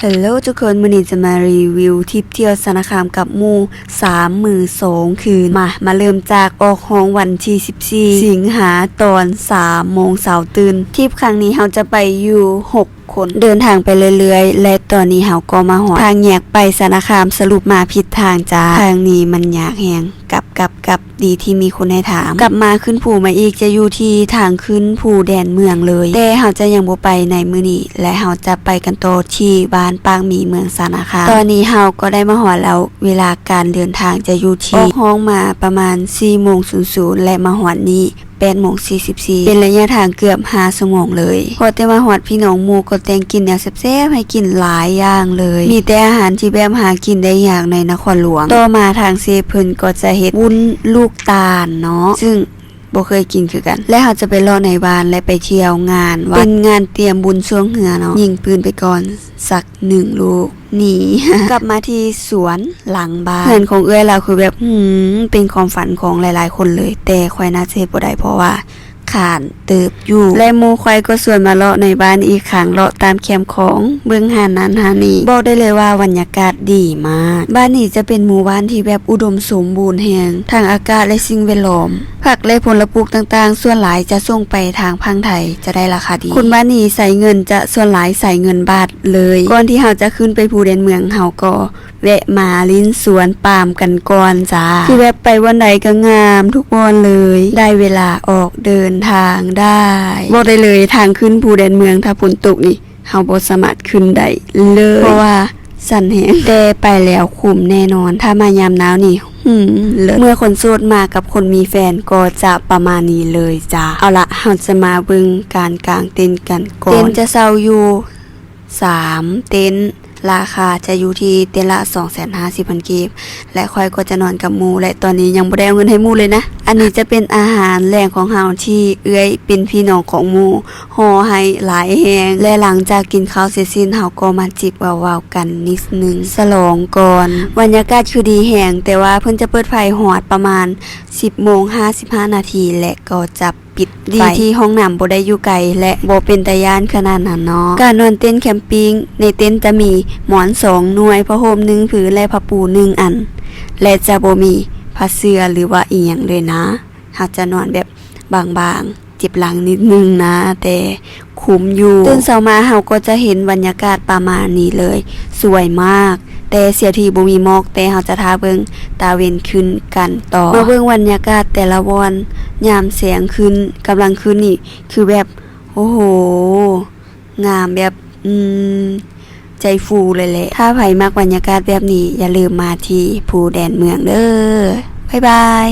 Hello ທຸກຄົນ, ມື້ນີ້ຈະມາຣີວິວທຣິບທ່ຽວສານະຄາມກັບໝູ່ ສາມມື້ສອງຄືນ. ມາ, ມາເລີ່ມຈາກອອກຫ້ອງວັນທີສິບສີ່ ສິງຫາ ຕອນສາມໂມງເຊົ້າຕື່ນ. ທຣິບຄັ້ງນີ້ເຮົາຈະໄປຢູ່ຫົກຄົນ, ເດີນທາງໄປເລື້ອຍໆ ແລະ ຕອນນີ້ເຮົາກໍມາຮອດທາງແຍກໄປສານະຄາມ, ສະຫຼຸບມາຜິດທາງຈ້າ. ທາງນີ້ມັນຍາກແຮງ, ກັບ, ກັບ, ກັບ. ດີທີ່ມີຄົນໃຫ້ຖາມ. ກັບມາຂຶ້ນພູມາອີກ ຈະຢູ່ທີ່ທາງຂຶ້ນພູແດນເມືອງເລີຍ, ແຕ່ເຮົາຈະຍັງບໍ່ໄປໃນມື້ນີ້ ແລະ ເຮົາຈະໄປກັນຕໍ່ທີ່ບ້ານປາກໝີ ເມືອງສານະຄາມ. ຕອນນີ້ເຮົາກໍໄດ້ມາຮອດແລ້ວ, ເວລາການເດີນທາງຈະຢູ່ທີ່ ອອກຫ້ອງມາປະມານສີ່ໂມງສູນສູນ ແລະ ມາຮອດນີ້ແປດໂມງສີ່ສິບສີ່ ເປັນໄລຍະທາງເກືອບຫ້າຊົ່ວໂມງເລີຍ. ພໍແຕ່ມາຮອດ ພີ່ນ້ອງໝູ່ກໍແຕ່ງກິນແນວແຊບໆໃຫ້ກິນຫຼາຍຢ່າງເລີຍ, ມີແຕ່ອາຫານທີ່ແບບຫາກິນໄດ້ຍາກໃນນະຄອນຫຼວງ. ຕໍ່ມາທາງເຊຟເພິ່ນກໍຈະເຮັດວຸ້ນລູກຕານເນາະ, ຊຶ່ງບໍ່ເຄີຍກິນຄືກັນ. ແລະ ເຮົາຈະໄປເລາະໃນບ້ານ ແລະ ໄປທ່ຽວງານວັດ, ເປັນງານຕຽມບຸນຊ່ວງເຮືອເນາະ. ຍິງປືນໄປກ່ອນສັກໜຶ່ງລູກ, ໜີ. ກັບມາທີ່ສວນຫຼັງບ້ານ. ເຮືອນຂອງເອື້ອຍລາວຄືແບບ, ຫື, ເປັນຄວາມຝັນຂອງຫຼາຍໆຄົນເລີຍ, ແຕ່ຂ້ອຍໜ້າຈະເຮັດບໍ່ໄດ້ ເພາະວ່າ ຄ້ານເຕີບຢູ່ ແລະ ໝູ່ຂ້ອຍກໍຊວນມາເລາະໃນບ້ານອີກຄັ້ງ, ເລາະຕາມແຄມຂອງ, ເບິ່ງຮ້ານນັ້ນຮ້ານນີ້. ບອກໄດ້ເລີຍວ່າບັນຍາກາດດີມາກ. ບ້ານນີ້ຈະເປັນໝູ່ບ້ານທີ່ແບບອຸດົມສົມບູນແຮງ, ທັງອາກາດ ແລະ ສິ່ງແວດລ້ອມ. ຜັກ ແລະ ຜົນລະປູກຕ່າງໆ ສ່ວນຫຼາຍຈະສົ່ງໄປທາງຝັ່ງໄທ, ຈະໄດ້ລາຄາດີ. ຄົນບ້ານນີ້ໃຊ້ເງິນ, ຈະສ່ວນຫຼາຍໃຊ້ເງິນບາດເລີຍ. ກ່ອນທີ່ເຮົາຈະຂຶ້ນໄປພູແດນເມືອງ, ເຮົາກໍ ແວະມາຫຼິ້ນສວນປາມກັນກ່ອນຈ້າ. ຄືແບບໄປບ່ອນໃດກໍງາມທຸກບ່ອນເລີຍ. ໄດ້ເວລາອອກເດີນທາງໄດ້. ບອກໄດ້ເລີຍ, ທາງຂຶ້ນພູແດນເມືອງ ຖ້າຝົນຕົກນີ້ ເຮົາບໍ່ສາມາດຂຶ້ນໄດ້ເລີຍ, ເພາະວ່າຊັນແຮງ. ແຕ່ໄປແລ້ວຄຸ້ມແນ່ນອນ, ຖ້າມາຍາມໜາວນີ້, ຫື, ເລີດ. ເມື່ອຄົນໂສດມາກັບຄົນມີແຟນກໍຈະປະມານນີ້ເລີຍຈ້າ. ເອົາລະ, ເຮົາຈະມາເບິ່ງການກາງເຕັນກັນກ່ອນ. ເຕັນຈະເຊົ່າຢູ່ ສາມເຕັນ, ລາຄາຈະຢູ່ທີ່ເຕັນລະສອງແສນຫ້າສິບພັນກີບ ແລະ ຂ້ອຍກໍຈະນອນກັບໝູ່ ແລະ ຕອນນີ້ຍັງບໍ່ໄດ້ເອົາເງິນໃຫ້ໝູ່ເລີຍນະ. ອັນນີ້ຈະເປັນອາຫານແລງຂອງເຮົາທີ່ເອື້ອຍເປັນພີ່ນ້ອງຂອງໝູ່ຫໍ່ໃຫ້ຫຼາຍແຮງ ແລະ ຫຼັງຈາກກິນເຂົ້າເສັດສິ້ນ ເຮົາກໍມາຈິບເວົ້າໆກັນນິດໜຶ່ງ ສະຫຼອງກ່ອນ. ບັນຍາກາດຄືດີແຮງ, ແຕ່ວ່າເພິ່ນຈະເປີດໄຟຮອດປະມານສິບໂມງຫ້າສິບຫ້ານາທີ ແລະ ກໍຈະ ປິດໄຟ. ດີທີ່ຫ້ອງນ້ຳບໍ່ໄດ້ຢູ່ໄກ ແລະ ບໍ່ເປັນຕາຢ້ານຂະໜາດນັ້ນເນາະ. ການນອນເຕັນແຄມປິງ, ໃນເຕັນຈະມີໝອນສອງໜ່ວຍ, ຜ້າຫົ່ມໜຶ່ງຜືນ ແລະ ຜ້າປູໜຶ່ງອັນ ແລະ ຈະບໍ່ມີຜ້າເສື່ອ ຫຼືວ່າອີ່ຫຍັງເລີຍນະ. ເຮົາຈະນອນແບບບາງໆ, ເຈັບຫຼັງນິດໜຶ່ງນະ, ແຕ່ ຄຸ້ມຢູ່. ຕື່ນເຊົ້າມາເຮົາກໍຈະເຫັນບັນຍາກາດປະມານນີ້ເລີຍ, ສວຍມາກ, ແຕ່ເສຍທີ່ບໍ່ມີໝອກ, ແຕ່ເຮົາຈະຖ້າເບິ່ງຕາເວັນຂຶ້ນກັນຕໍ່. ມາເບິ່ງບັນຍາກາດແຕ່ລະບ່ອນຍາມແສງຂຶ້ນ, ກຳລັງຂຶ້ນນີ້ ຄືແບບ ໂອ້ໂຫ ງາມແບບ ອືມ ໃຈຟູເລີຍແຫຼະ. ຖ້າໃຜມັກບັນຍາກາດແບບນີ້, ຢ່າລືມມາທີ່ພູແດນເມືອງເດີ້. ບາຍບາຍ.